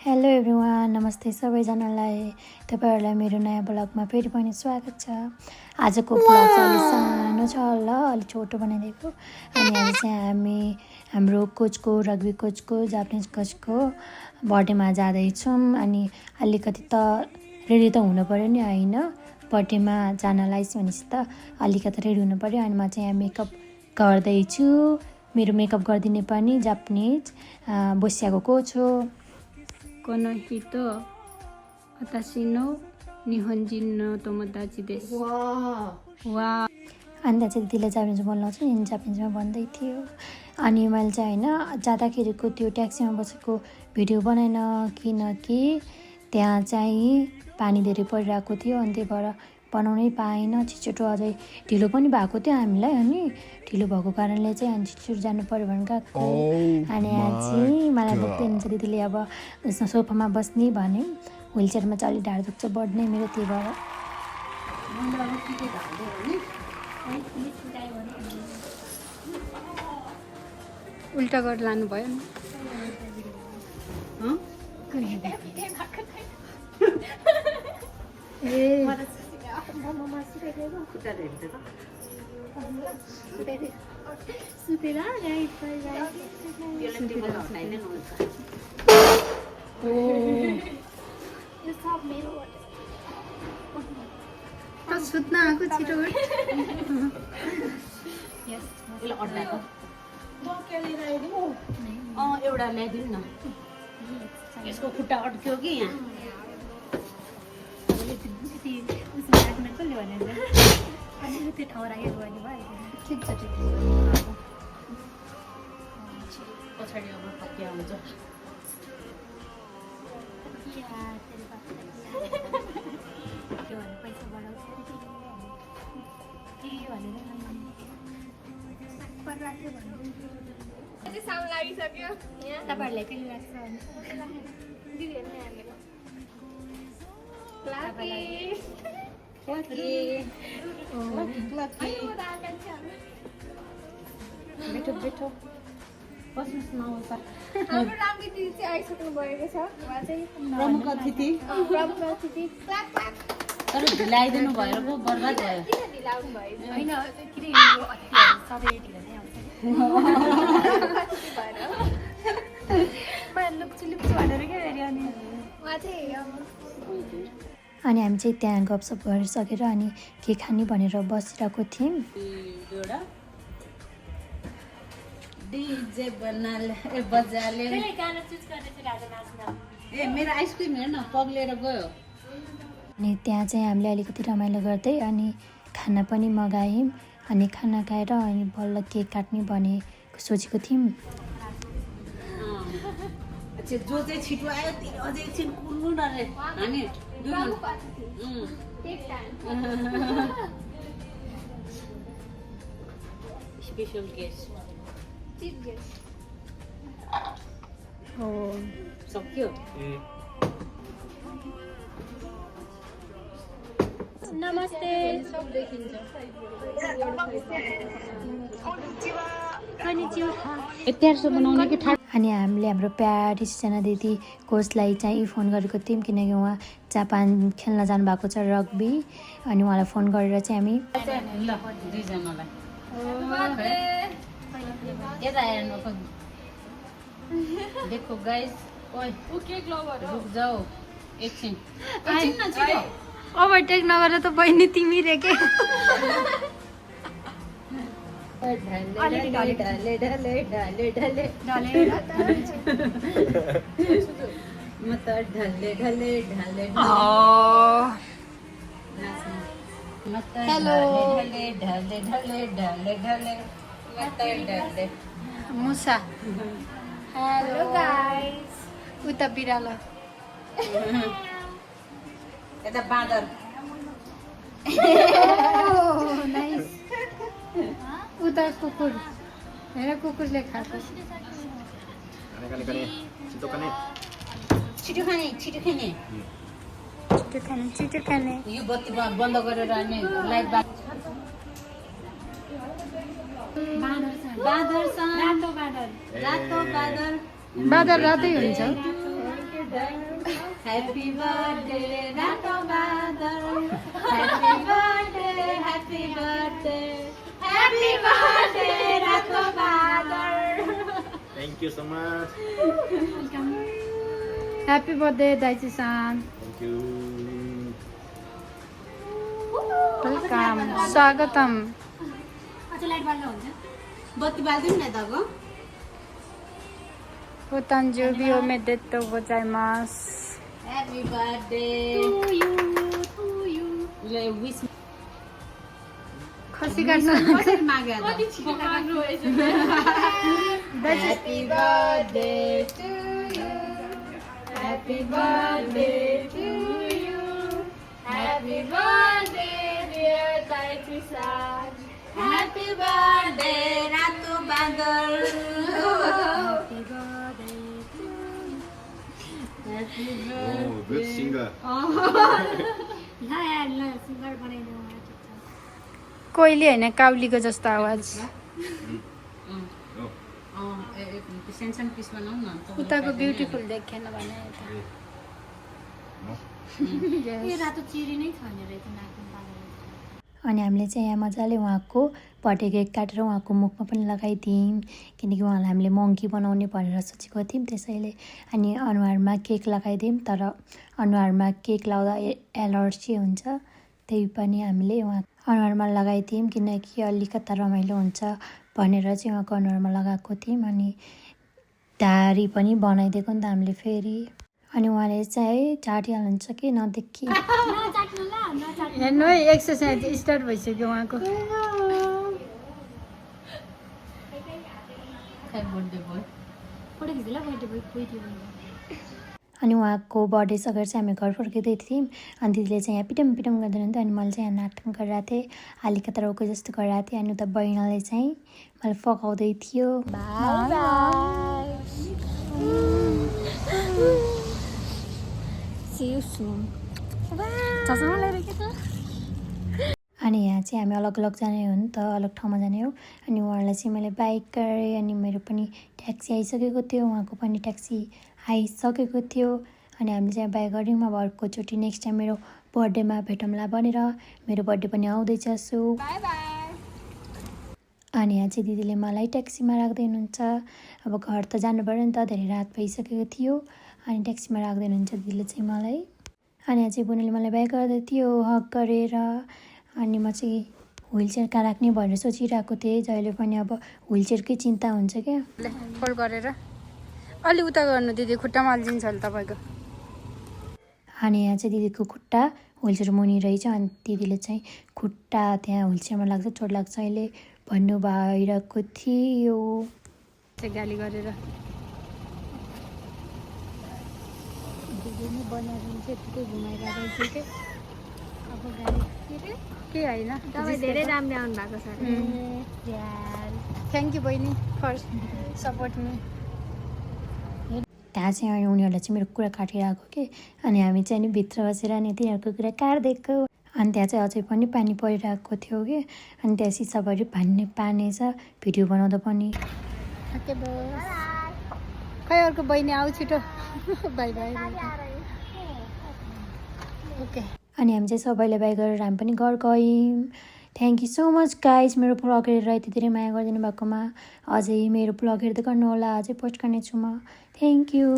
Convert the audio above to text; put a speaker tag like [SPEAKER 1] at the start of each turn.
[SPEAKER 1] Hello everyone, नमस्ते सबैजनालाई। तपाईँहरूलाई मेरो नयाँ ब्लगमा फेरि पनि स्वागत छ। आजको ब्लग चाहिँ अलिक सानो छ ल, अलिक छोटो बनाइदिएको। अनि आज चाहिँ हामी हाम्रो कोचको, रग्बी कोचको, जापानिज कोचको बर्थडेमा जाँदैछौँ। अनि अलिकति त रेडी त हुनु पऱ्यो नि होइन, बर्थडेमा जानलाई भनेपछि त अलिकति रेडी हुनु पऱ्यो। अनि म चाहिँ मेकअप गर्दैछु। मेरो मेकअप गरिदिने पनि जापानिज बोसियाको कोच हो।
[SPEAKER 2] この人、私の日本人の友達です。わー
[SPEAKER 1] अनि त्यहाँ चाहिँ दिदीले जापानिज बोल्नु आउँछ नि, जापानिजमा भन्दै थियो। अनि मैले चाहिँ होइन जाँदाखेरिको त्यो ट्याक्सीमा बसेको भिडियो बनाएन, किनकि त्यहाँ चाहिँ पानी धेरै परिरहेको थियो। अनि त्यही भएर बनाउनै पाएन। छिटो अझै ढिलो पनि भएको थियो हामीलाई। अनि ढिलो भएको कारणले चाहिँ अनि छिटो जानु पऱ्यो भने गएको। अनि चाहिँ मलाई बोक्दैनुहुन्छ दिदीले। अब सोफामा बस्ने भने व्हिलचेयरमा चाहिँ अलिक ढाड दुख्छ, बढ्ने मेरो, त्यही भएर
[SPEAKER 2] उल्टा गरेर लानु भयो नि। सुत्न आएको छिटो
[SPEAKER 3] एउटा ल्याइदिनु न। यसको खुट्टा अड्क्यो कि यहाँ। पछाडि अब पत्या हुन्छ।
[SPEAKER 1] तपाईँहरूलाई के लाग्छ?
[SPEAKER 3] बेठो बेठो बस्नुहोस् न।
[SPEAKER 4] हाम्रो रामकी दिदी चाहिँ आइसक्नु भएको छ। उहाँ चाहिँ
[SPEAKER 3] प्रमुख अतिथि
[SPEAKER 4] प्रमुख अतिथि। Clap clap.
[SPEAKER 3] तर ढिलाइदिनु भएर पो बर्बाद भयो।
[SPEAKER 4] किन ढिलाउनु भयो?
[SPEAKER 1] होइन, किन यो अतिथिहरू सधैँ ढिलो नै आउँछ नि। लुक्छु लुक्छु भनेर क्या फेरि। अनि
[SPEAKER 4] उहाँ चाहिँ
[SPEAKER 1] अनि हामी चाहिँ त्यहाँ गफसप गरिसकेर अनि के खाने भनेर बसिरहेको थियौँ।
[SPEAKER 3] एउटा डीजे बजाले ए मेरो आइसक्रिम हेर्न पग्लेर गयो।
[SPEAKER 1] अनि त्यहाँ चाहिँ हामीले अलिकति रमाइलो गर्दै अनि खाना पनि मगायौँ। अनि खाना खाएर अनि बल्ल केक काट्ने भने सोचेको थियौँ।
[SPEAKER 3] जो चाहिँ छिटो आयो त्यो अझै एकछिन कुर्नु न रे हामी
[SPEAKER 4] प्रमुख अतिथि। Take time.
[SPEAKER 3] Special guest
[SPEAKER 4] chief guest.
[SPEAKER 3] हो सक्यो।
[SPEAKER 1] नमस्ते।
[SPEAKER 4] सब देखिन्छ।
[SPEAKER 3] यतिहार बनाउने कि
[SPEAKER 1] अनि हामीले हाम्रो प्यारी सृजना दिदी कोचलाई चाहिँ फोन गरेको थियौँ, किनकि उहाँ जापान खेल्न जानुभएको छ रग्बी। अनि उहाँलाई फोन गरेर चाहिँ हामी
[SPEAKER 3] ल दुईजनालाई यता हेर्नु देखो गाइस। ओइ रुक जाऊ एकछिन एकछिन न छिटो।
[SPEAKER 2] ओभरटेक नगरेर त बहिनी तिमी रे के।
[SPEAKER 3] ढले ढले ढले ढले ढले ढले म त ढले ढले ढले हेलो ढले ढले ढले ढले ढले म त ढले
[SPEAKER 2] मुसा
[SPEAKER 4] हेलो गाइस।
[SPEAKER 2] उता बिरालो।
[SPEAKER 3] यता बाँदर
[SPEAKER 2] उता कुकुर हेर, कुकुरले खाएको।
[SPEAKER 3] छिटो खाने छिटो खाने यो बत्ती बन्द गरेर अनि लाइट बाँदर
[SPEAKER 2] बाँदर रातै हुन्छ।
[SPEAKER 3] Happy birthday, Rato Badar. Happy birthday, happy birthday. Happy birthday, Rato Badar.
[SPEAKER 5] Thank you so much.
[SPEAKER 2] Happy birthday दाइचीसान
[SPEAKER 5] Thank you.
[SPEAKER 2] वेलकम स्वागतम
[SPEAKER 3] बत्ती बाल्दिउँ न त अब
[SPEAKER 2] ओतान्जुबी ओमेदेतो गोजाइमास
[SPEAKER 3] Happy birthday to you. Wish
[SPEAKER 2] खसी काट्नु
[SPEAKER 3] कसरी माग्यो त? Happy birthday to you. Happy birthday to you. Happy birthday dear Taiti-san. Happy birthday Ratu Badar. Happy birthday to you. Happy birthday.
[SPEAKER 5] Oh, good singer.
[SPEAKER 2] कोइली होइन काउलीको जस्तो आवाज
[SPEAKER 5] Oh,
[SPEAKER 3] सानो पिस बनाऊ न
[SPEAKER 2] उताको ब्युटिफुल देखेन भने
[SPEAKER 5] no.
[SPEAKER 1] अनि हामीले चाहिँ यहाँ मजाले उहाँको बर्थडे केक काटेर उहाँको मुखमा पनि लगाइदियौँ किनकि उहाँलाई हामीले मङ्की बनाउने भनेर सोचेको थियौँ त्यसैले अनि अनुहारमा केक लगाइदियौँ तर अनुहारमा केक लाउँदा एलर्जी हुन्छ त्यही पनि हामीले उहाँ अनुहारमा लगाइदियौँ किनकि अलिकता रमाइलो हुन्छ भनेर चाहिँ उहाँको अनुहारमा लगाएको थियौँ अनि दाह्री पनि बनाइदिएको नि त हामीले फेरि अनि उहाँले चाहिँ चाटिहाल्नुहुन्छ कि नदेखि
[SPEAKER 2] हेर्नु है एक्सर्साइज स्टार्ट भइसक्यो उहाँको
[SPEAKER 1] अनि उहाँको बर्थडे सकेर चाहिँ हामी घर फर्किँदै थियौँ अनि दिदीले चाहिँ यहाँ पिटम पिटम गर्दैन थियो अनि मैले चाहिँ यहाँ नाटक गरिरहेको थिएँ अलिकता रोको जस्तो गरिरहेको थिएँ अनि उता बहिनीले चाहिँ मलाई फकाउँदै थियो अनि यहाँ चाहिँ हामी अलग अलग जाने हो नि त अलग ठाउँमा जाने हो अनि उहाँलाई चाहिँ मैले बाइक गरेँ अनि मेरो पनि ट्याक्सी आइसकेको थियो उहाँको पनि ट्याक्सी आइसकेको थियो अनि हामीले चाहिँ बाइक गऱ्यौँ अब अर्कोचोटि नेक्स्ट टाइम मेरो बर्थडेमा भेटौँला भनेर मेरो बर्थडे पनि आउँदैछ सो अनि यहाँ चाहिँ दिदीले मलाई ट्याक्सीमा राख्दै हुनुहुन्छ अब घर त जानु पऱ्यो नि त धेरै रात भइसकेको थियो अनि ट्याक्सीमा राख्दै हुनुहुन्छ दिदीले चाहिँ मलाई अनि यहाँ चाहिँ बुनीले मलाई बाइक गर्दै थियो हक गरेर अनि म चाहिँ व्हिलचेयर कहाँ राख्ने भनेर सोचिरहेको थिएँ जहिले पनि अब व्हिलचेयरकै चिन्ता हुन्छ क्या
[SPEAKER 2] फोल्ड गरेर अलि उता गर्नु दिदी खुट्टामा अल्झिन्छ होला तपाईँको
[SPEAKER 1] अनि यहाँ चाहिँ दिदीको खुट्टा व्हिलचेयर मुनि रहेछ अनि दिदीले चाहिँ खुट्टा त्यहाँ व्हिलचेयरमा लाग्छ चोट लाग्छ अहिले भन्नु भइरहेको थियो
[SPEAKER 2] चाहिँ गाली गरेर दिदीले बनाएर यतिकै घुमाइरहेको के अब गाली के होइन
[SPEAKER 4] धेरै राम्रो आउनु भएको छ
[SPEAKER 2] थ्याङ्क यू बहिनी फर सपोर्ट मी
[SPEAKER 1] त्यहाँ चाहिँ अनि उनीहरूलाई चाहिँ मेरो कुरा काटिरहेको कि अनि हामी चाहिँ नि भित्र बसेर अनि तिनीहरूको कुरा काट्दिएको अनि त्यहाँ चाहिँ अझै पनि पानी परिरहेको थियो कि अनि त्यहाँ सिसाभरि पानी छ भिडियो बनाउँदा पनि
[SPEAKER 2] ओके बस खै अर्को बहिनी आऊ छिटो बाई बाई ओके
[SPEAKER 1] अनि हामी चाहिँ सबैले बाई गरेर हामी पनि घर गयौँ thank you so much guys मेरो ब्लग हेरेर यति धेरै माया गरिदिनु भएकोमा अझै मेरो ब्लग हेर्दै गर्नुहोला अझै पोस्ट गर्नेछु म थ्याङ्क यू